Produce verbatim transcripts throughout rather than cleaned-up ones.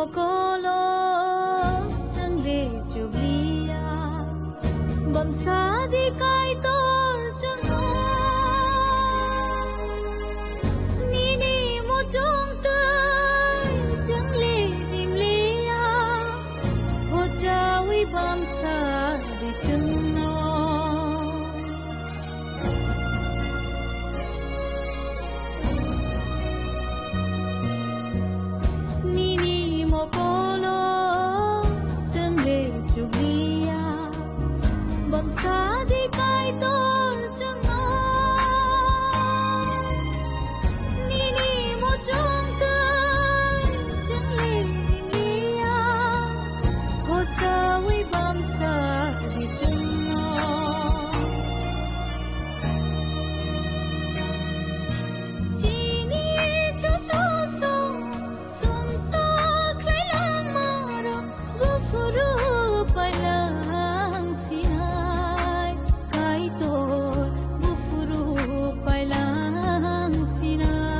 Kolo chwngle chukliya, bamsa di Kaitor chwngno. Nini muchung twi chwngle rimliya, hochawi bamsa di chwngno. Nini mokolo chwngle chukliya, bamsa di Kaitor chwngno. Nini muchung twi chwngle rimliya, hochawi bamsa di chwngno. Chini chuchuchu sumsa khlailangmarok buphuru pailangsinai, Kaitor buphuru pailangsinai.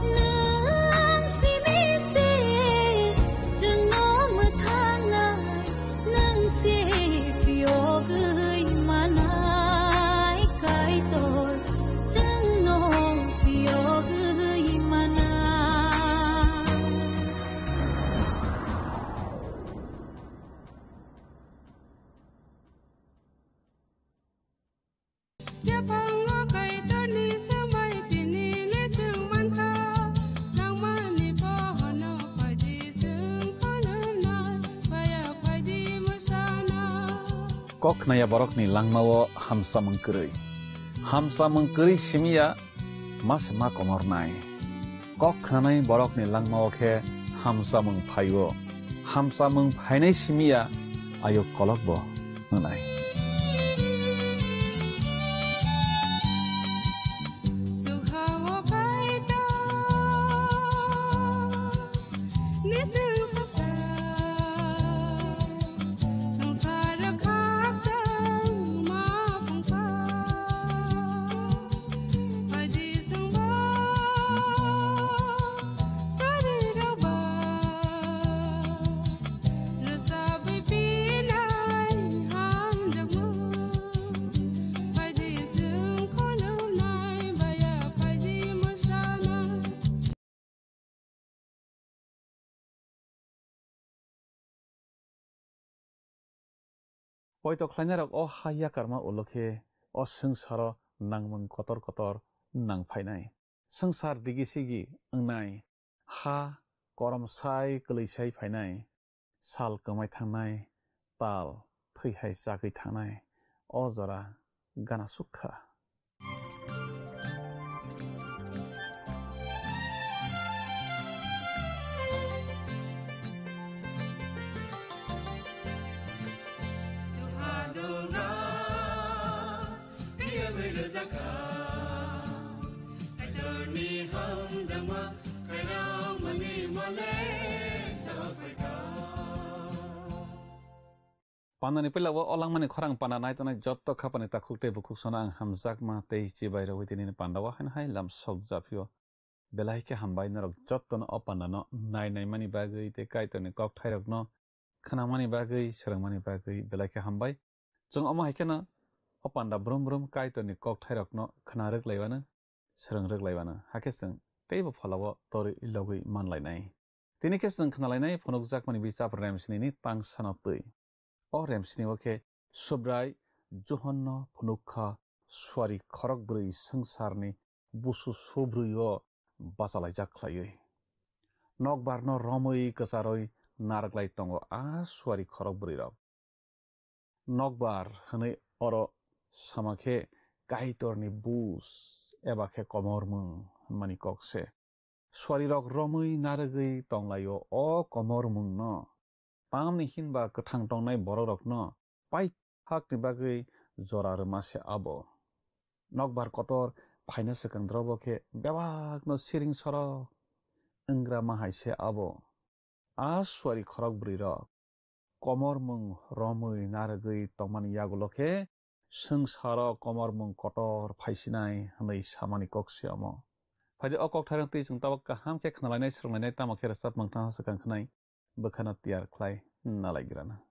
Nwng simi se chwngno mwthangnai, nwng se phiyogwi manai, Kaitor chwngno phiyogwi manai. Yaphango Kaitorni swmai tini le chwng mankha, nangmani bohono phaidi chwng khulumnai, baya phaidi mwsana. Kok khnaya borokni langmao hamsamung kwrwi. Hamsamung kwrwi simiya ma se ma komornai. Kok khnanai borokni langmao khe hamsamung phaio. Hamsamung phainai simiya ayuk kolokbo wngnai. Poito khlainairok o ha yakarma ulo khe o swngcharo nangmung kotor kotor nang phainai. Swngchar digi sigi wngnai, ha koromsai kwlwisai phainai, sal kwmai thangnai, tal thwi hai chagwi thangnai, o jora gana suk kha. Pandani puila o langmani khorang panda naitongnai jotto khapani takhuk tei bukhuk sono ang hamjakma tei chibai rwui tini pandao haino hai lam sok japhio. Belai khe hambai norok jottono o pandano nai naimani bagwi tei Kaitorni kokthairokno khnamani bagwi, swrwngmani bagwi belai khe hambai. Chwng omo hai kheno o panda brum brum Kaitorni kokthairokno khna rwk laiwano, swrwng rwk laiwano, hakhe chwng teibo pholao torwi logwi man lainai. Tini khe chwng khna lainai phunukjakmani bichap Remsnini tangsano twi. O Remsni o khe Subrai Johonno phunuk kha, suari khorok bwrwi swngcharni busu subrwi o bachalaijak khlaiwi. Nokbarno romwi kwcharwi narwklai tongo a suari khorok bwrwirok. Nokbar hwnwi oro sama khe Kaitorni bus eba khe komormung hwnmani kok se. Suarirok romwi narwgwi tonglaio o komormungno. Tamni hinba kwthang tongnai borokrokno paithakni bagwi jora rwma se abo. Nokbar kotor phaina swkang drobo khe bebakno siring soro wnggra ma hai se abo. A suari khorok bwrwirok komormung romwi narwgwi tongmani yagulo khe swngcharo komormung kotor phaisinai hwnwi samani kok se omo. Phaidi o kokthairok twi chwng tabuk kaham khe khnalainai, swrwnglainai, tamo khe rwchapmung thansa swkang khnai bwkhano tiyar khlai nalaigrana.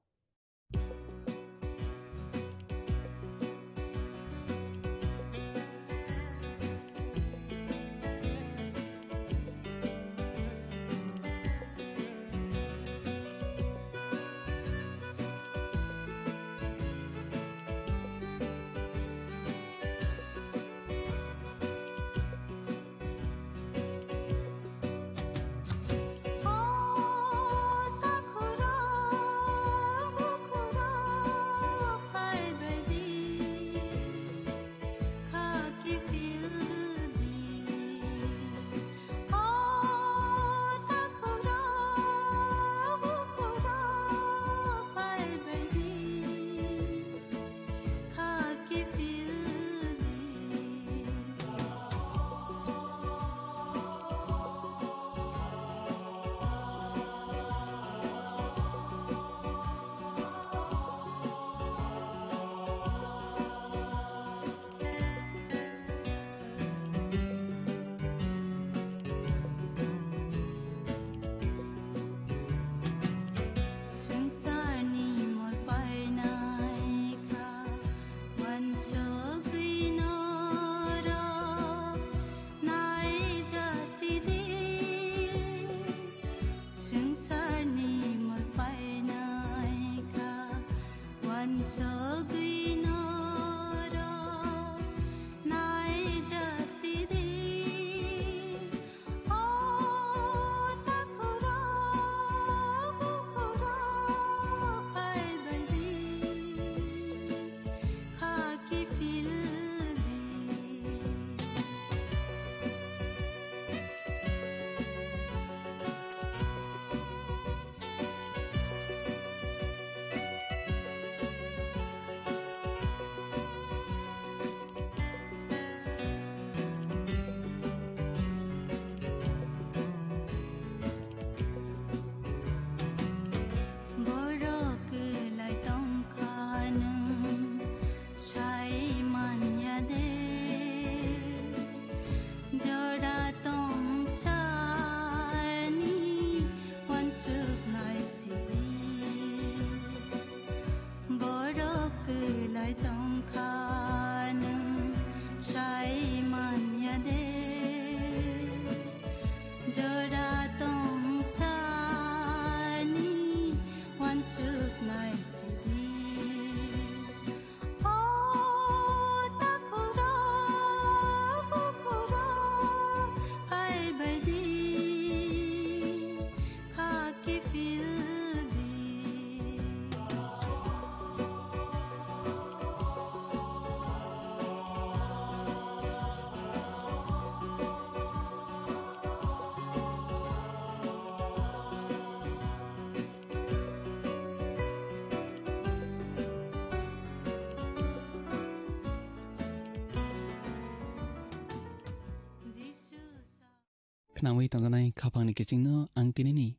Khnawi tongjanai khaphangni kichingno ang tinini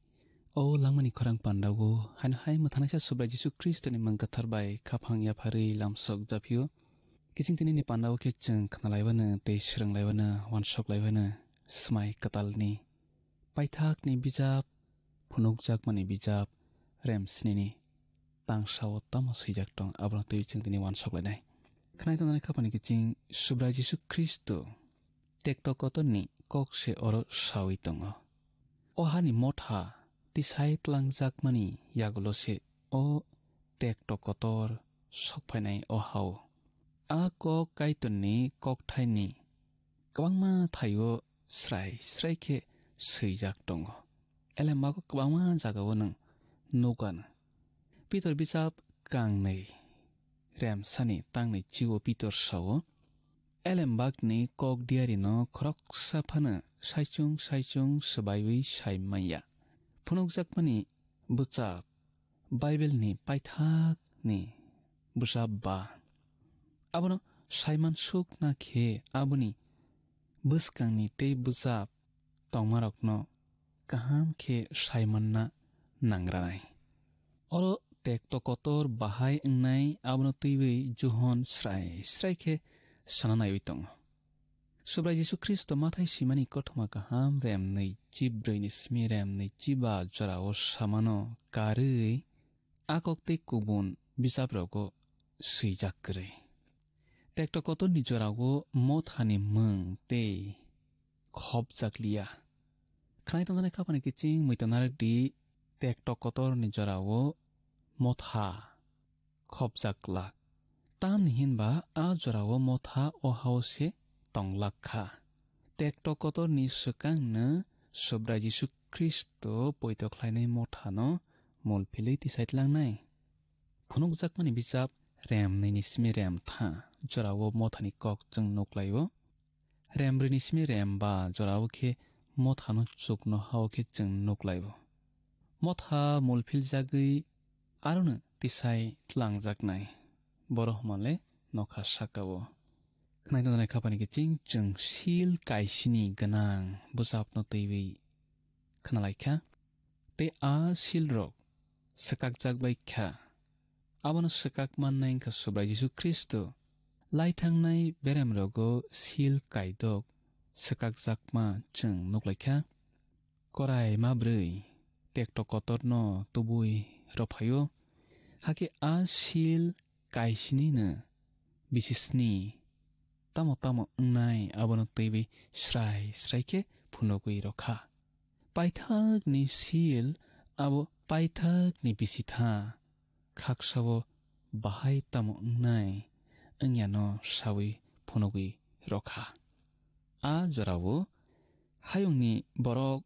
o langmani khorang pandao, haino hai mwthanaisa Subrai Jisu Khristoni mung kwthar bai khaphang yapharwi lamsok japhio. Kiching tinini pandao khe chwng khnalaiwano tei swrwnglaibano, uansuk laibano swmai kwtalni paithakni bijap, phunukjakmani bijap, rem snini tangsao tamo swijak tong, abono twi chwng tini uansuk lainai. Khnai tongjanai khaphangni kiching Subrai Jisu Khristo tekto kotorni kok se oro sawi tongo. O hani motha tisai tlangjakmani yagulo se o tekto kotor sokphainai o hao. A kok Kaitorni kokthaini kwbangma thaio srai srai khe swijak tongo. Elembago kwbangma jagao nwng nukano. Pitor bijap kangnwi remsani tangni chio Pitor sao, Elembakni kok diarino khoroksa phano saichung saichung swbaiwi sai manya. Phunukjakmani bwchap Bible-ni paithakni bwchap ba. Abono saimansukna khe aboni bwskangni tei bwchap tongmarokno kaham khe saimanna nangranai. Oro tekto kotor bahai wngnai abono twiwi Johon srai srai khe sana naiwi tongo. Subrai Jisu Khristo Mathai simani kothoma kaham remnwi chibrwini simi remnwi chiba jorao samano karwi a kok tei kubun bijaprogo swijak kwrwi. Tekto kotorni jorao mothani mung tei khopjak liya. Khnai tongjaknai khapani kiching muitonarwkdi, tekto kotorni jorao motha khopjak glak. Tamni hinba a jorao motha o hao se tonglak kha. Tekto kotorni swkangno Subrai Jisu Khristo poito khlainai mothano mul philwi tisai tlangnai. Phunukjakmani bijap rem nini simi rem tha jorao mothani kok chwng nuklaio. Rem bwrwini simi rem ba jorao khe mothano chukno hao khe chwng nuklaio. Motha mul philjagwi arono tisai tlangjaknai. Boro hwnmale nokha sakao. Khnai tongjaknai khapani kiching chwng sil kaisini gwnang bwsapno twiwi khnalaikha. Tei a silrok swkakjak bai kha. Abono swkak mannai wngkha Subrai Jisu Khristo. Lai thangnai beremrogo sil kaidok swkakjakma chwng nuklaikha. Korai ma bwrwi tekto kotorno tubui rwphaio. Hakhe a sil kaisinino bisi sni tamo tamo wngnai abono twiwi srai srai khe phunugwi rwkha. Paithakni sil abo paithakni bisitha khaksao bahai tamo wngnai wngyano sawi phunugwi rwkha. A jorao hayungni borok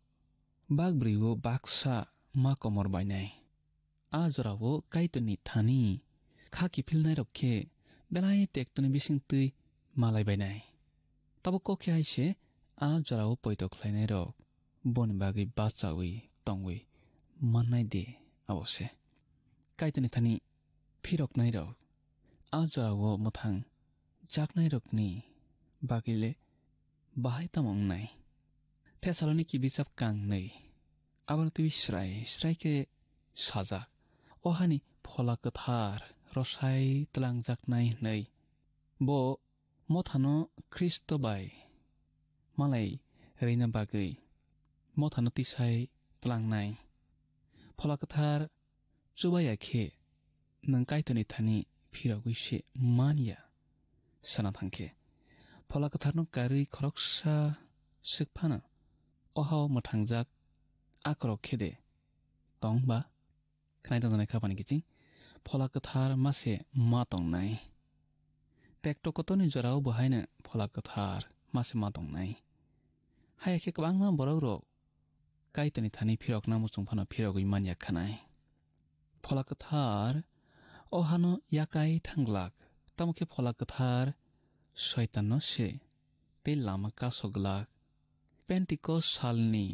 bakbwrwi-o baksa ma komor bainai. A jorao Kaitorni thani kha kiphilnairok khe belai tektoni bising twi malai bainai. Tabuk kok khe hai se a jorao poito khlainairok boni bagwi bachaui tongwi mannai de abo se. Kaitorni thani phiroknairok a jorao mwthang jaknairokni bagwi le bahai tamo wngnai. Thessaloniki bijap kang nwi abono twiwi srai srai khe sajak, o hani Phola Kwthar rwsai tlangjaknai hwnwi. Bo mothano Khristo bai malai rwina bagwi mothano tisai tlangnai. Phola Kwthar chubaya khe nwng Kaitorni thani phirogwi se man ya sana thang khe, Phola Kwtharno karwi khoroksa swk phano o hao mwthangjak akorok khe de tong ba? Khnai tongjaknai khapani kiching Phola Kwthar ma se ma tongnai. Tekto kotorni jorao bo haino Phola Kwthar ma se ma tongnai. Haya khe kwbangma borokrok Kaitorni thani phirokna muchung phano phirogwi man ya khanai. Phola Kwthar o hano yakai thang glak, tamo khe Phola Kwthar Soitanno se tei lama kaso glak. Pentikos salni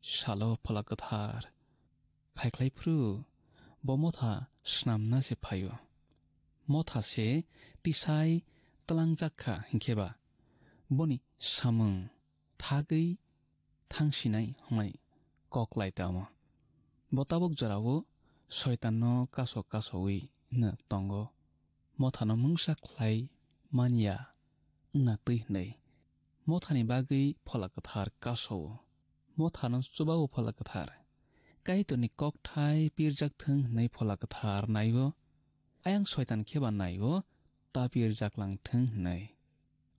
salo Phola Kwthar phaikhlai phuru bo motha snamna se phaio. Motha se tisai tlangjak kha hinkhe ba boni samung thagwi thangsinai hwnwi kok lai tamo. Bo tabuk jorao Soitanno kaso kasowi no tongo. Mothano mungsa khlai man ya wngna twi hwnwi. Mothani bagwi Phola Kwthar kaso-o. Mothano chuba-o Phola Kwthar. Kaitorni kokthai pirjak thung hwnwi Phola Kwthar nai-o. Ayang Soitan khe ba nai-o, ta pirjak lang thung hwnwi.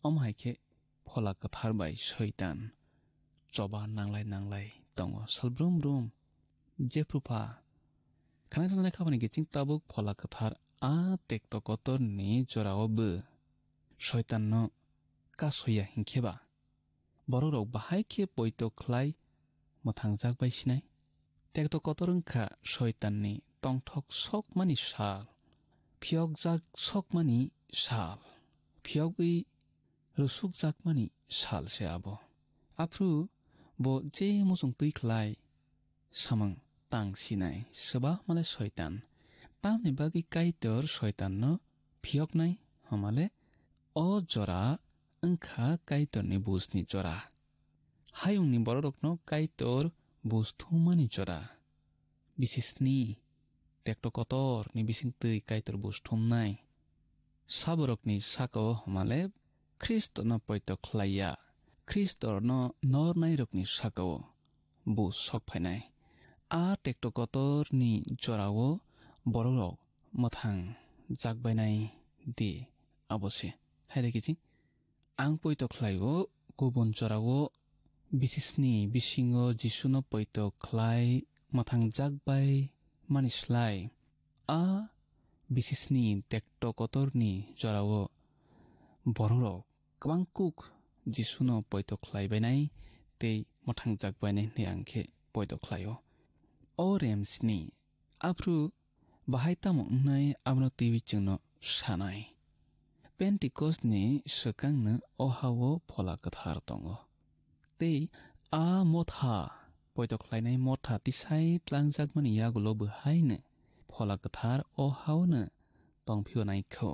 Omo hai khe Phola Kwthar bai Soitan choba nanglai nanglai tongo sal brum brum. Jephru pha khanai tongjaknai khapani kiching tabuk Phola Kwthar a tekto kotorni jorao bo Soitanno kasoya hinkhe ba borokrok bahai khe poito khlai mwthangjak bai sinai. Tekto kotor wngkha Soitanni tongthok sokmani sal, phiyokjak sokmani sal, phiyogwi rwsukjakmani sal se abo. Aphuru bo je muchung twi khlai samung tang sinai, swbakmale Soitan. Tamni bagwi Kaitor Soitanno phiyoknai, hwnmale o jora wngkha Kaitorni bujni jora. Hayungni bororokno Kaitor buj thummani jora. Bisi sni tekto kotorni bising twi Kaitor buj thumnai. Saborokni saka-o hwnmale Khristono poito khlai ya, Khristono nornairokni saka-o bo sok phainai. A tekto kotorni jorao bororok mwthang jakbainai di, abo se. Hai rw kisi, ang poito khlai-o, kubun jorao bisisni bisingo Jisuno poito khlai mwthang jakbai mani slai, a bisisni tekto kotorni jorao bororok kwbang kuk Jisuno poito khlai bainai tei mwthang jakbainai hwnwi ang khe poito khlai-o. O rem sni, aphuru bahai tamo wngnai abono twiwi chwngno sanai. Pentikosni swkangno o ha-o Phola Kwthar tongo. Tei a motha, poito khlainai motha tisai tlangjakmani yagulo bo haino Phola Kwthar o ha-ono tongphio naikho.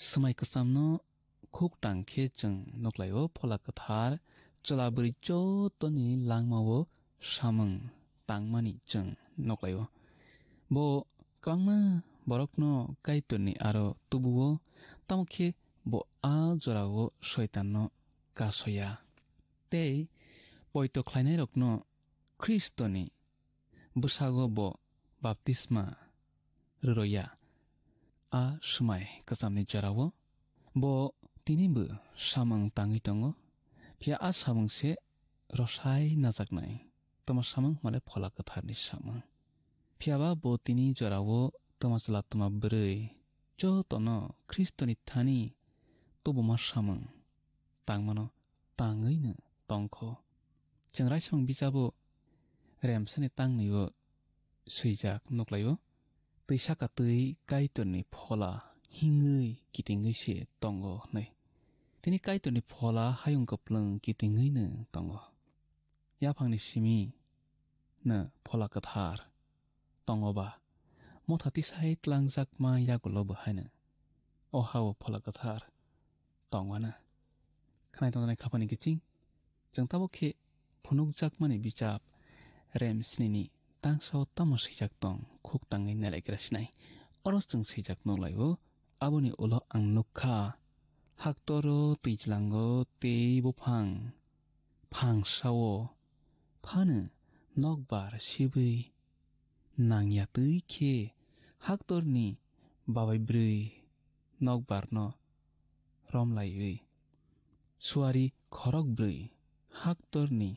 Swmai kwchamno khuk tang khe chwng nuklaio Phola Kwthar chwla bwrwi jotoni langmao samung tangmani chwng nuklaio. Bo kwbangma borokno Kaitorni aro tubuo, tamo khe bo a jorao Soitanno kasoya. Tei poito khlainairokno Khristoni bwsago bo baptisma rwrwya. A swmai kwchamni jorao bo tinibo samung tangwi tongo, phiya a samung se rwsai najaknai. Tamo samung hwnmale Phola Kwtharni samung. Phiyaba bo tini jorao tma chwla tma bwrwi jotono Khristoni thani tubuma samung tangmano tangwino tongkho. Chwng Raisong bijabo remsani tangnwio swijak nuklaio, "Twi saka twi Kaitorni phola hingwi kitingwi se tongo," hwnwi. Tini Kaitorni phola hayung kwplwng kitingwino tongo. Yaphangni simi no Phola Kwthar tongo ba, motha tisai tlangjakma yagulo bo haino o ha-o Phola Kwthar tongwana. Khnai tongjanai khapani kiching, chwng tabuk khe phunukjakmani bichap rem snini tangsa-o tamo swijak tong, khuk tangwi nailaigra sinai. Oro chwng swijak nuklaio, "Aboni ulo ang nukha, haktoro, twijlango tei buphang phangsao phano nokbar sibwi nangya twi khe haktorni babai bwrwi nokbarno romlaiwi suari khorok bwrwi haktorni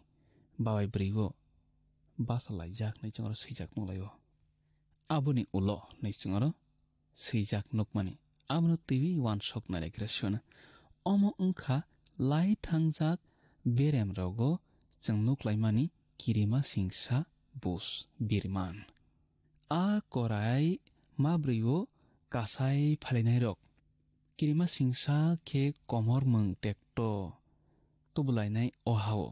babai bwrwi-o bachalaijak," hwnwi chwng oro swijak nuklaio. Aboni ulo hwnwi chwng oro swijak nukmani, abono twiwi uansuk nailaigra siyano. Omo wngkha lai thangjak beremrogo chwng nuklaimani kirima singsa bus birman. A korai ma bwrwi-o kasai phalinairok kirima singsa khe komormung tekto tubulainai o ha-o.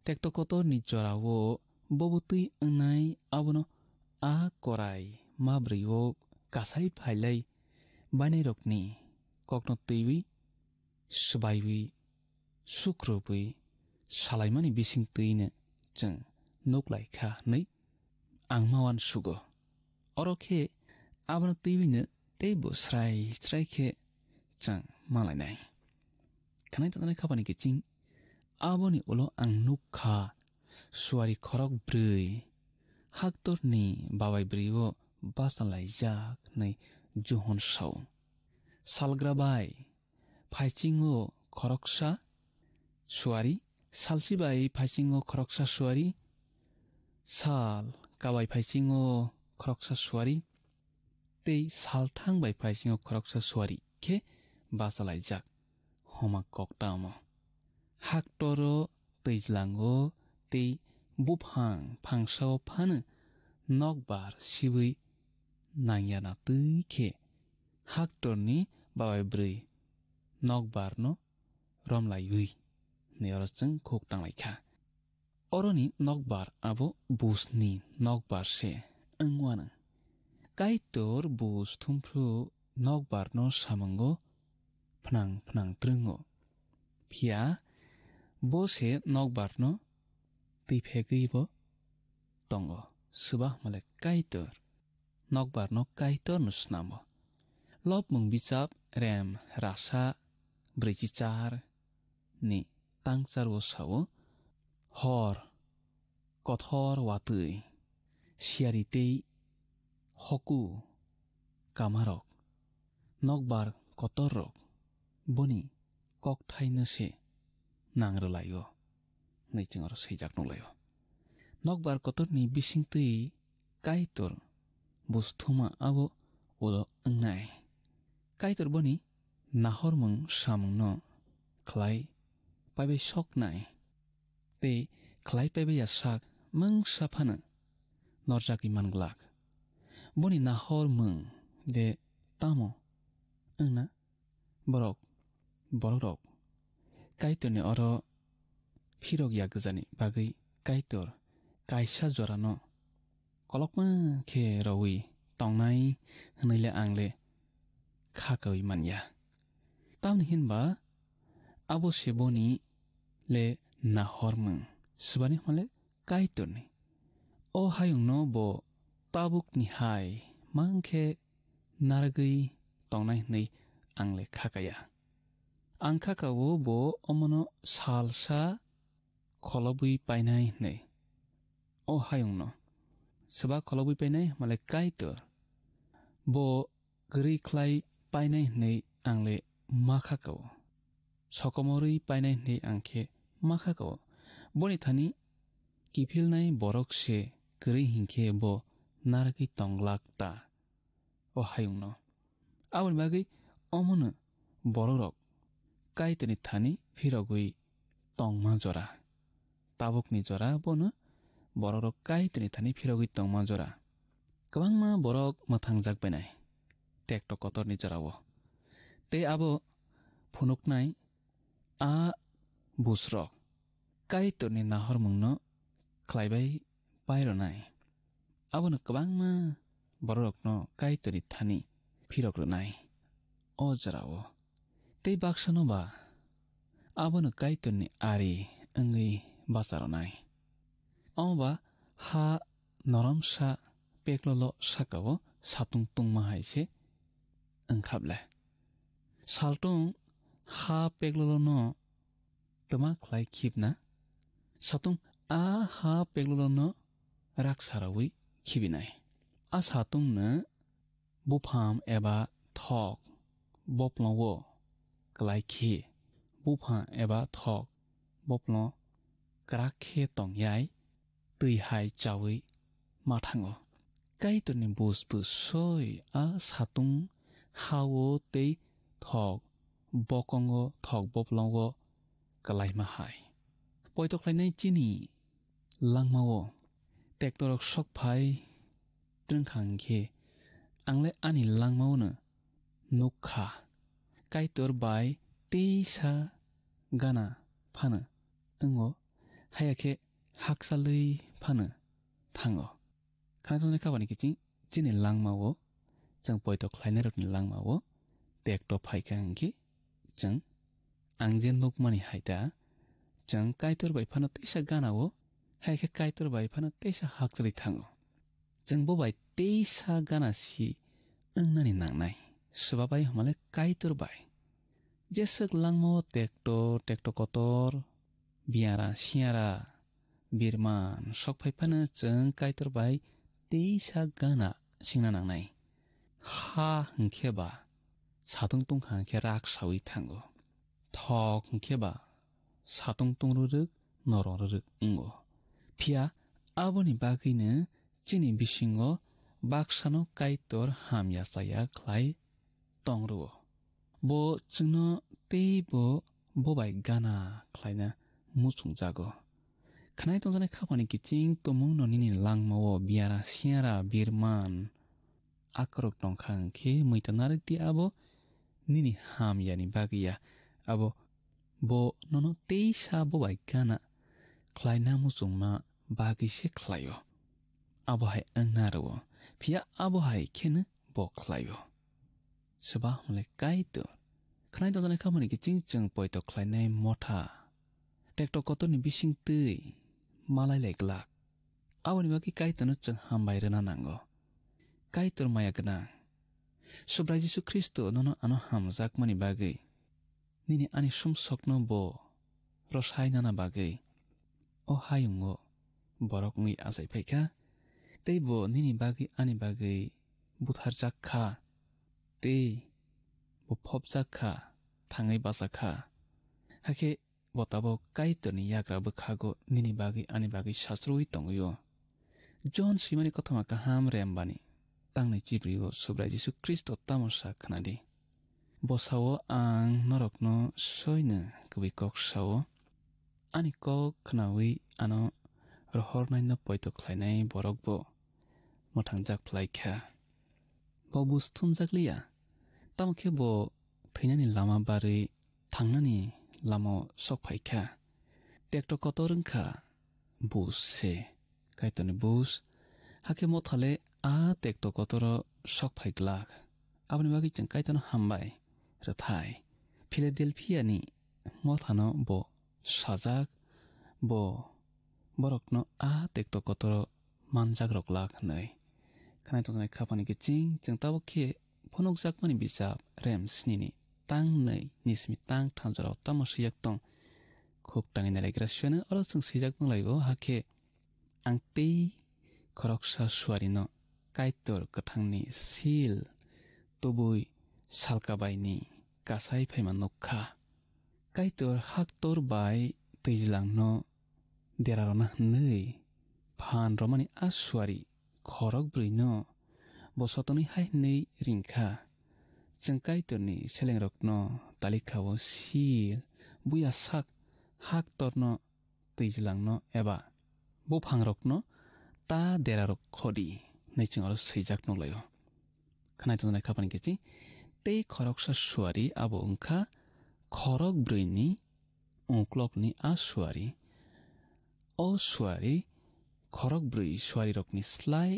Tekto kotorni jorao bobo twi wngnai, abono a korai ma bwrwi-o kasai phailai bainairokni kokno twiwi, swbaiwi, sukrubwi salaimani bising twino chwng nuklaikha hwnwi ang ma uansugo. Oro khe abono twiwino teibo srai srai khe chwng malainai. Khanai tongjanai khapani kiching, aboni ulo ang nukha, suari khorok bwrwi haktorni babai bwrwi-o bachalaijak hwnwi Johon sao. Salgra bai phaisingo khoroksa suari, salsi bai phaisingo khoroksa suari, sal kabai phaisingo khoroksa suari, tei salthang bai phaisingo khoroksa suari khe bachalaijak. Homa kok tamo. Haktoro, twijlango tei buphang phangsao phano nokbar sibwi nangyana twi khe haktorni babai bwrwi nokbarno romlaiwi hwnwi oro chwng khuk tanglaikha. Oroni nokbar abo busni nokbar se wngwano. Kaitor bus thumphru nokbarno samungo phnang phnang twrwngo. Phiya bo se nokbarno twiphegwibo tongo. Swbahmale Kaitor nokbarno Kaitorno snamo. Lobmung bichap rem rasa brwichi char ni tang char o sao, hor kothor watwi, siyari tei hoku kamarok, nokbar kotorrok boni kokthaino se nang rwlaio, hwnwi chwng oro swijak nukhlaio. Nokbar kotorni bisingtwi Kaitor buj thuma abo ulo wngnai. Kaitor boni nahormung samungno khlai paibai soknai, tei khlai paibai ya sak mungsa phano norjagwi man glak. Boni nahormung de tamo wngna? Borok, borokrok Kaitorni oro phirok ya gwjani bagwi Kaitor kaisa jorano kolokma khe rowi tongnai hwnwi le ang le kha kaui man ya. Tamni hin ba abo se boni le nahormung, swbani hwnle Kaitorni. O hayungno bo tabukni hai mang khe narwgwi tongnai hwnwi ang le kha kaya. Ang kha ka-o bo omono salsa kholobwi painai hwnwi. O hayungno swba kholobwi painai hwnmale Kaitor bo kwrwi khlai painai hwnwi ang le ma kha ka-o. Sokomorwi painai hwnwi ang khe ma kha ka-o. Boni thani kiphilnai borok se kwrwi hinkhe bo narwgwi tong glak ta o hayungno. Aboni bagwi omono borokrok Kaitorni thani phirogwi tongma jora. Tabukni jora bono borokrok Kaitorni thani phirogwi tongma jora. Kwbangma borok mwthangjak bainai tekto kotorni jorao. Tei abo phunuknai a bujrok Kaitorni nahormungno khlaibai paironai. Abono kwbangma borokrokno Kaitorni thani phirok rwnai o jorao. Tei baksano ba abono Kaitorni ari wngwi bacha rwnai. Omo ba ha noromsa peklolo sakao satung tungma hai se wngkha ble. Saltung ha peklolono twma khlai khibna, satung a ha peklolono raksa raui khibinai. A satungno buphang eba thok boplongo kwlai khe, buphang eba thok boplong kwrak khe tong yai twi hai chaui ma thango. Kaitorni buj bwsoi a satung ha-o tei thok bokongo, thok boplongo kwlaima hai. Poito khlainai chini langmao tektorok sok phai twrwng kha hwn khe, ang le ani langmao'-no nuk kha. Kaitor bai teisa gana phano wngo, haya khe hakchalwi phano thango. Khna tongnai kha bani kiching chini langmao, chwng poito khlainairokni langmao tekto phai kha hwn khe, chwng ang je nukmani hai da, chwng Kaitor bai phano teisa gana-o, hai khe Kaitor bai phano teisa hakchalwi thango. Chwng bo bai teisa gana si wngnani nangnai. Swba bai hwnmale Kaitor bai. Jeswk langmao tekto, tekto kotor, biyara, siyara, birman sok phai phano chwng Kaitor bai teisa gana singna nangnai. Ha hwnkhe ba satung tungkha hwnkhe rak saui thango. Thok hwnkhe ba satung tungrwrwk, norok rwrwk wngo. Phiya aboni bagwino chini bisingo baksano Kaitor hamya chaya khlai tong rwo. Bo chwngno teibo bo bai gana khlaina muchungjago. Khnai tongjaknai khapani kiching tumungno nini langmao biyara siyara birman akorok tongkha hwnkhe muitanarwkdi abo nini hamyani bagwi ya. Abo bo nono teisa bo bai gana khlaina muchungma bagwi se khlaio. Abo hai wngna rwo, phiya abo hai kheno bo khlaio. Swba hwnle Kaitor. Khnai tongjaknai khapani kiching chwng poito khlainai motha tekto kotorni bising twi malai lai glak. Aboni bagwi Kaitorno chwng hambai rwna nango. Kaitor maya gwnang. Subrai Jisu Khristo nono ano hamjakmani bagwi nini ani sumsokno bo rwsai nana bagwi o hayungo borok wngwi achai phai kha, tei bo nini bagwi ani bagwi butharjak kha, tei bo phobjak kha, thangwi bacha kha. Hakhe bo tabuk Kaitorni yagra bwkhago nini bagwi ani bagwi sachrowi tongwi-o. Jon swimani kothoma kaham rembani tangnwi chibrio Subrai Jisu Khristo tamo sa khna di. Bo sao, "Ang norokno soino kubui kok sao, ani kok khnaui ano rohornaino poito khlainai borok bo mwthangjak phlai kha." Bo bus thumjak liya, tamo khe bo thwinani lama barwi thangnani lamao sok phai kha. Tekto kotor wng kha bus se, Kaitorni bus. Hakhe mothale a tekto kotoro sok phai glak. Aboni bagwi chwng Kaitorno hambai rwthai. Philadelphia ni mothano bo sajak, bo borokno a tekto kotoro manjak rok glak hwnwi. Khwnai tongjaknai khapani kiching, chwng tabuk khe phunukjakmani bijap rem snini tang nwi ni simi tang tham jorao tamo swijak tong. Khuk tangwi nailaikra siyano oro chwng swijak nunglaio, hakhe ang tei khoroksa suarino Kaitor kwthangni sil tubui salkabaini kasai phaima nukkha. Kaitor haktor bai twijlangno derarona hwnwi phan romani a suari khorok brwino bo sotonwi hai hwnwi ringkha, "Chwng Kaitorni selengrokno talikhao sil, buya sak haktorno twijlangno eba buphangrokno ta derarok khodi," hwnwi chwng oro swijak nukhlaio. Khwnai tongjaknai khapani kiching, tei khoroksa suari abo wngkha khorok brwini uklokni a suari. O suari khorok brwi suarirokni slai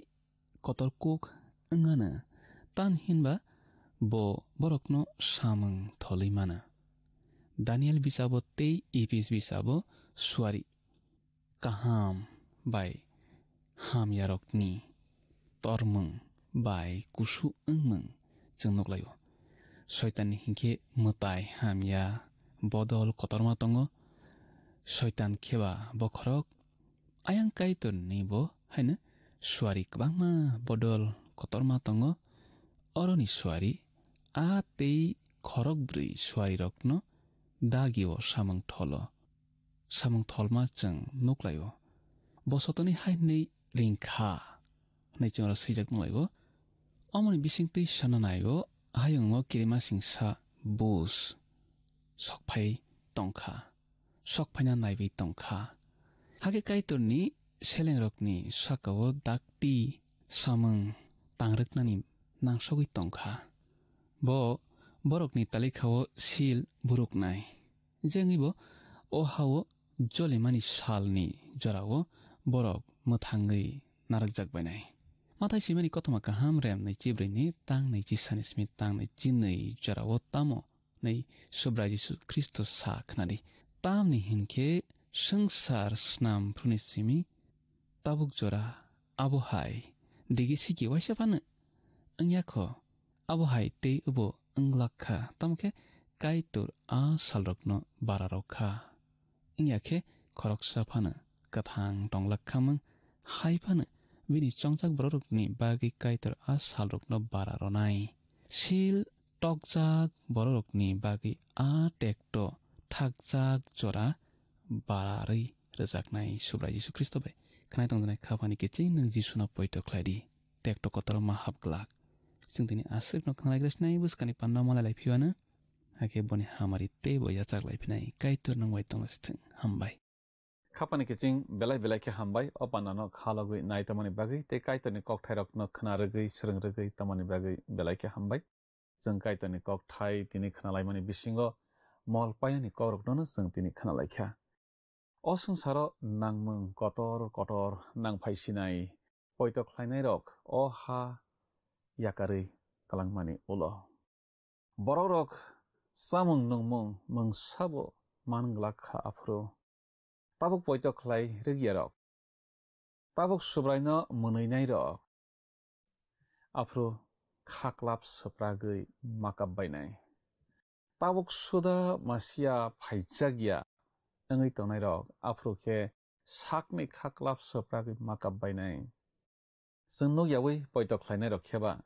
kotor kuk wngano, tamni hinba bo borokno samung tholwi mano. Daniel bisabo tei Ephes bisabo suari kaham bai hamyarokni tormung bai kusu wngmung chwng nuklaio. Soitanni hinkhe mwtai hamya bodol kotorma tongo. Soitan kheba bokhorok, ayang Kaitorni bo haino suari kwbangma bodol kotorma tongo. Oroni suari a tei khorok brwi suarirokno dagio samung tholo. Samung tholma chwng nuklaio. Bo sotonwi hai hwnwi ringkha hwnwi chwng oro swijak nunglaio. Omoni bisingtwi sana naio, hayungo kirimasingsa bus sokphai tongkha, sokphaina naiwi tongkha. Hakhe Kaitorni selengrokni sakao dakti samung tangrwknani nangsogwi tongkha. Bo borokni talikhao sil buruknai. Je wngwi bo o hao jolimani salni jorao borok mwthangwi narwkjak bainai. Mathai swimani kothoma kaham rem naichi brwini tang naichi sani simi tang naichi nwi jorao tamo hwnwi Subrai Jisu Khristo sa khnadi. Tamni hinkhe swngchar snam phuruni simi tabuk jora abo hai digi sigi waisa phano wngya kho, abo hai tei obo wng lak kha, tamo khe Kaitor a salrokno bara rw kha. Wngya khe khoroksa phano kwthang tong lak kha mung, hai phano bini chongjak bororokni bagwi Kaitor a salrokno bara rwnai. Sil tokjak bororokni bagwi a tekto thakjak jora bararwi rwjaknai Subrai Jisu Khristo bai. Khwnai tongjaknai kha phani kiching nwng Jisuno poito khlai di. Tekto kotor ma hap glak. Chwng tini aswkno khwnalaigra sinai bwskangni panda malai lai phiwano. Hakhe boni hamari teibo yachak lai phinai. Kaitor nwng bai tongla sithwng. Hambai. Khapani kiching belai belai khe hambai, o pandano khalogwi nai tongmani bagwi tei Kaitorni kokthairokno khna rwgwi, swrwng rwgwi tongmani bagwi belai khe hambai. Chwng Kaitorni kokthai tini khnalaimani bisingo mol painani kokroknono chwng tini khnalaikha. O swngcharo nangmung kotor kotor nangphai sinai poito khlainairok o ha yakarwi kwlangmani ulo. Borokrok chamung nungmung mungsabo man glak kha aphuru. Tabuk poito khlai rwgyarok. Tabuk Subraino mwnwinairok. Aphuru khaklap swpragwi makap bainai. Tabuk suda masiya phaijak ya wngwi tongnai rok, aphuru khe sakni khaklap swpragwi makap bainai. Chwng nuk yaui poito khlainai rok khe ba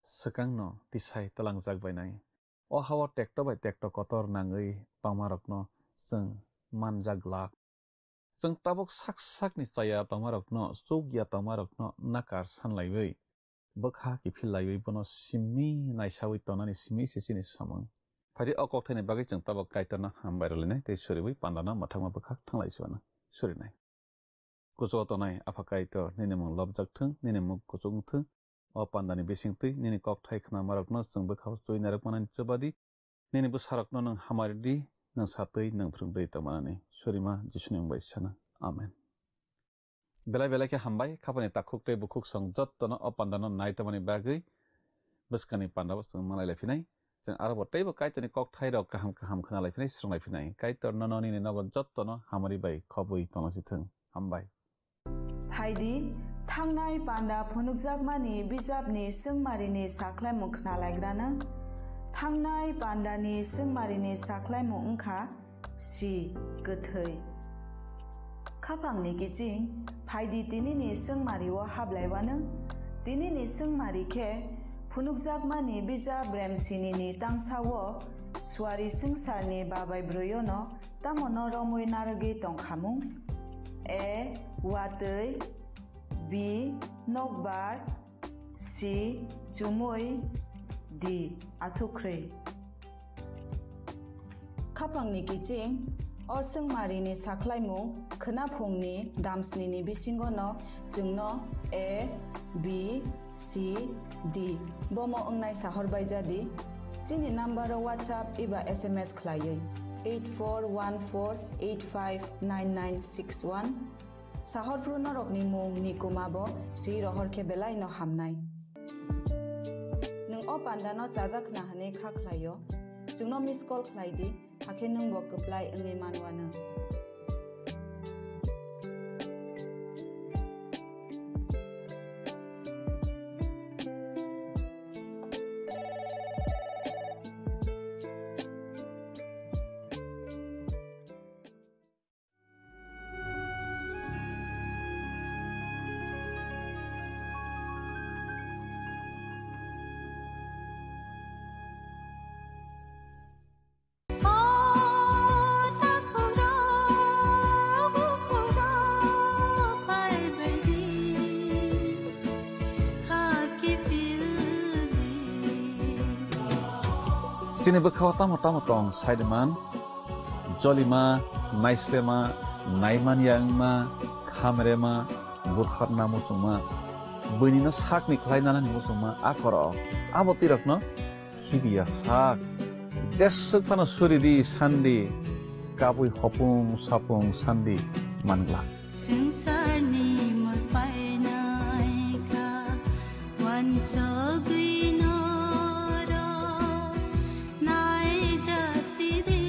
swkangno tisai tlangjak bainai. O hao tekto bai tekto kotor nangwi tongma rokno chwng manjak glak. Chwng tabuk sak sakni chaya tongmarokno, chuk ya tongmarokno nakar sanlaiwi, bwkha kiphillaiwi bono simi naisawi tonani simi se chini samung. Phaidi o kokthaini bagwi chwng tabuk Kaitorno hambai rwlainai tei suriwi pandano mwthangma bwkhak thanglai se uanw surinai. Kuchugo tongnai Apha Kaitor, nini mung lobjak thung, nini mung kuchuk wng thung. O pandani bisingtwi nini kokthai khnamarokno chwng bwkhao chuinarok manani chubadi, nini bwsarokno nwng hamari di, nwng satwi nwng phrwngwi tongmanani. Surima Jisuni mung bai sana. Amen. Belai belai khe hambai, khapani takhuk tei bukhuk song jottono o pandano nai tongmani bagwi bwskangni pandao chwng manlai lai phinai. Chwng aro bo teibo Kaitorni kokthairok kaham kaham khna lai phinai, srwng lai phinai. Kaitor nono nini nogo jottono hamari bai khobwi tongna si thung. Hambai. Phaidi, thangnai panda phunukjakmani bijapni swngmarini sakhlaimung khnalaigrano. Thangnai pandani swngmarini sakhlaimung wngkha si kwthwi. Khapangni kiching, phaidi tinini swngmario hablaiwano. Tinini swngmari khe phunukjakmani bijap Remsinini tangsao suari swngcharni babai brwiono tamo no romwi narwgwi tongkhamung? A, watwi. B, nokbar. C, chumui. D, athukrwi. Khapangni kiching, o swngmarini sakhlaimung khwnaphungni damsnini bisingono chwngno A, B, C, D bomo wngnai sahor bai jadi. Chini number o WhatsApp eba S M S khlaiwi eight four one four eight five nine nine six one. Sahor phuru norokni mung ni kuma bo swi rohor khe belai no hamnai. Nwng o panda no chajak khna hwnwi kha khlai o, chwngno miss call khlai di. Hakhe nwng bo kwplai wngwi manwano. Chini bwkhao tamo tamo tong, saiman, jolima, naislema, naimanya wngma, khamrema, butharna muchungma, buinino sakni khlai nanani muchungma, a khoro abo twi rokno khibiya sak. Jeswk phano suri di sandi, kabui hopung sapung sandi mangla. Swngcharni mul painai kha, wansugwi norok naijasidi.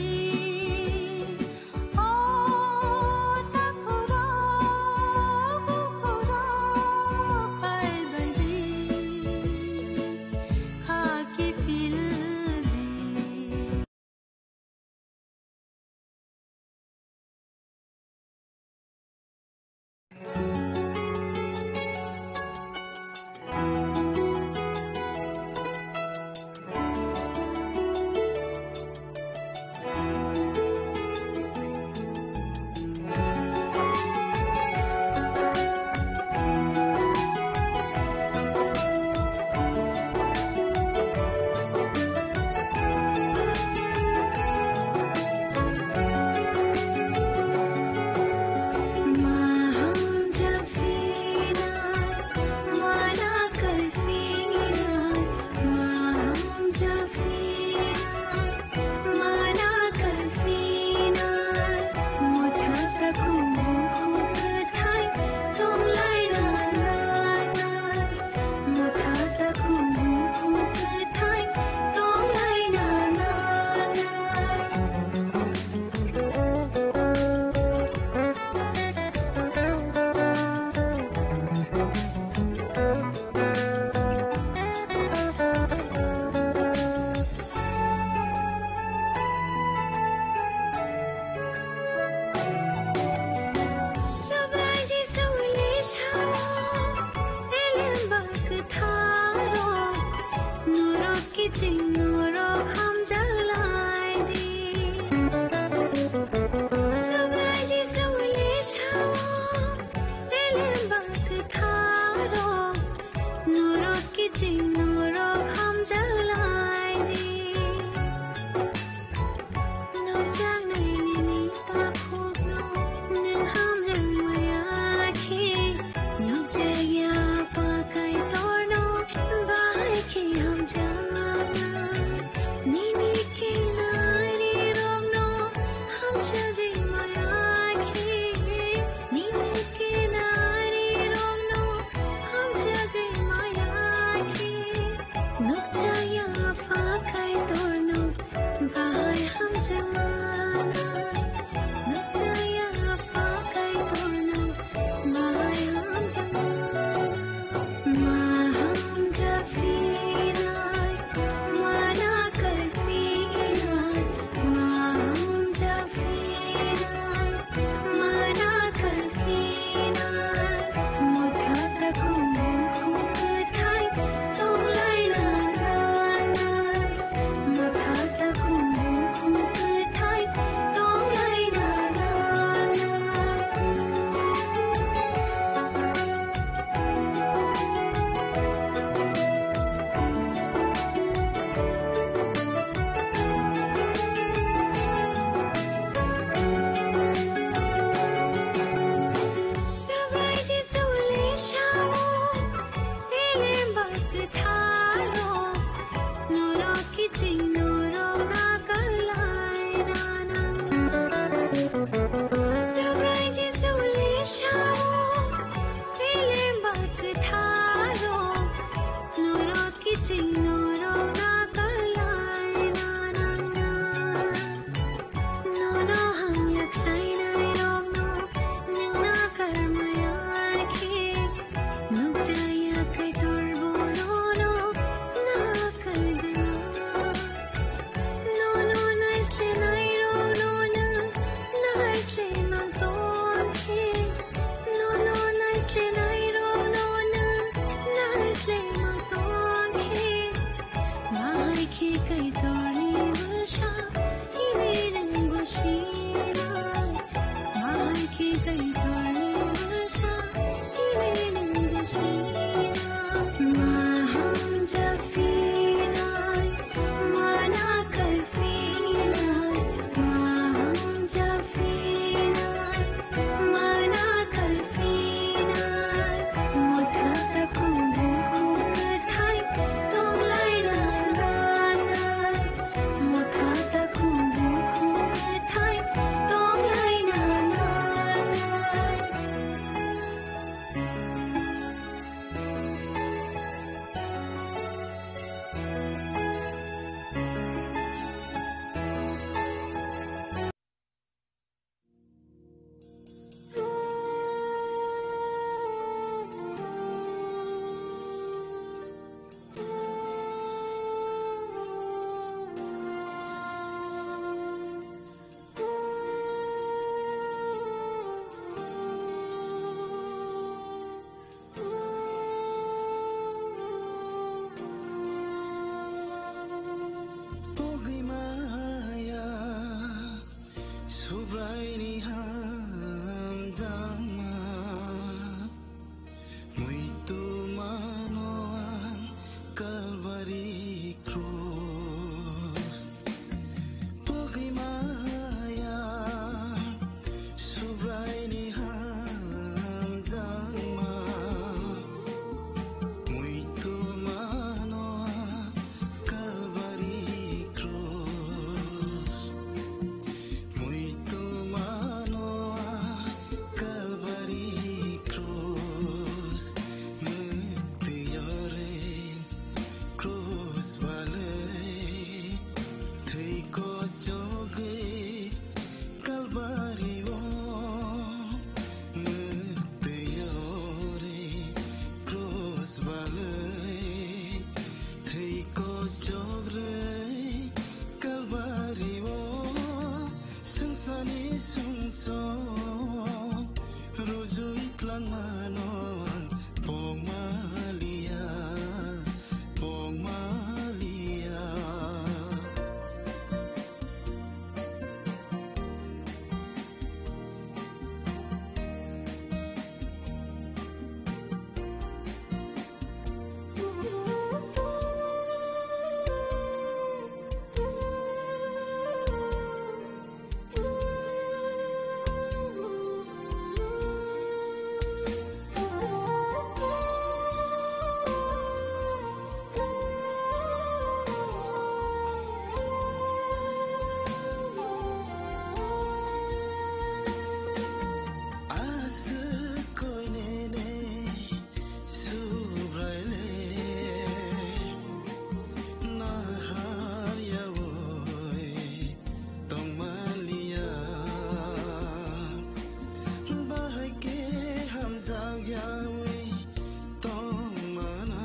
Pogimaya Subraini hamjakma, muitu mano ang Kalbari krus. Pogimaya Subraini hamjakma, muitu mano Kalbari krus, muitu mano Kalbari krus, muitu yore krus balai, thwi kochogwi Kalbari o mwtwi yore krus balai, thwi kochogwi Kalbari o swngcharni sumsok rujui tlangmano ang pokmaliya, pokmaliya. Aswk koinene Subraile nahar yaui tongmaliya, bahai khe hamjak yaui tongmanai.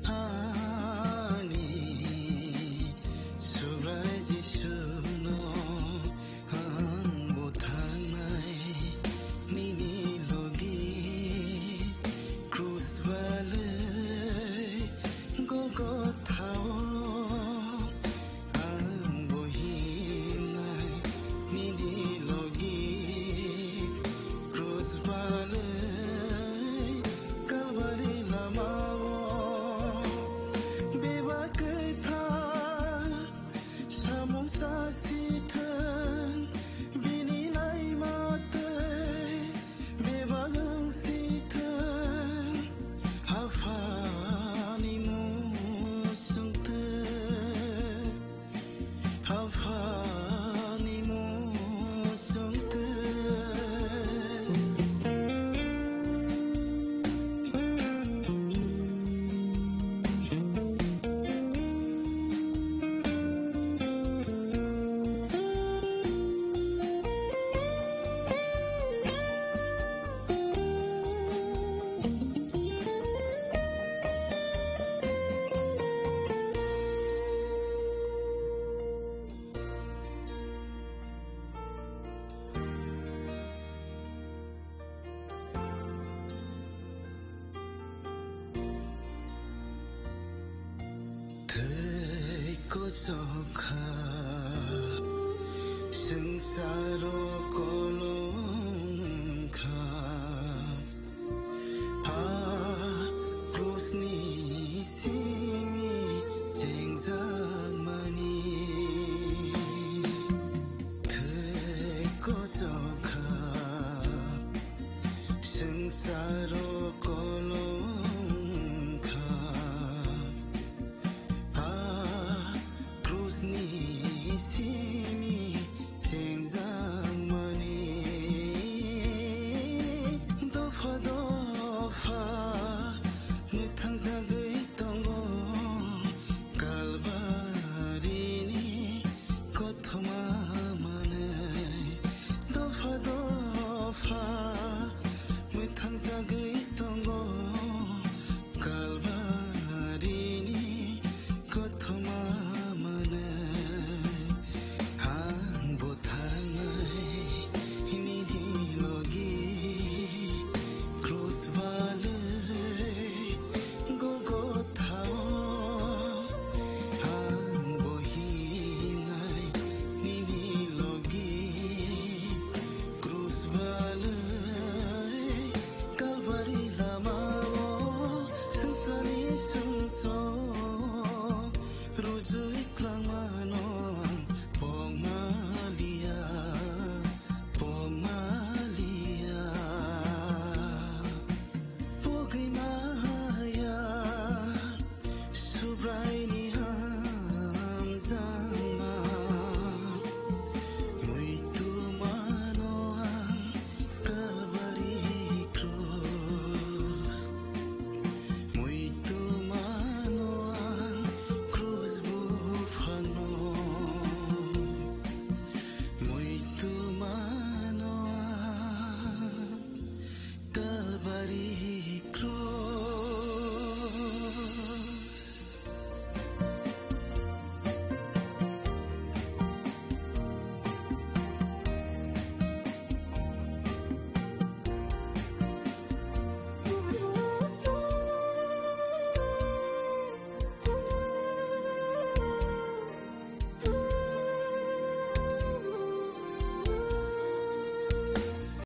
Ani Subrai Jisuno ang bo thangnai nini logi krus balai Golgothao. Ang bo himnai nini logi krus balai Kalbari lamao. Bebak kwthar samung sasithwng bini naima twi. Bebak wng si thang, Aphani muchungtwi, Aphani muchungtwi. Thwi kuchuk kha swngcharo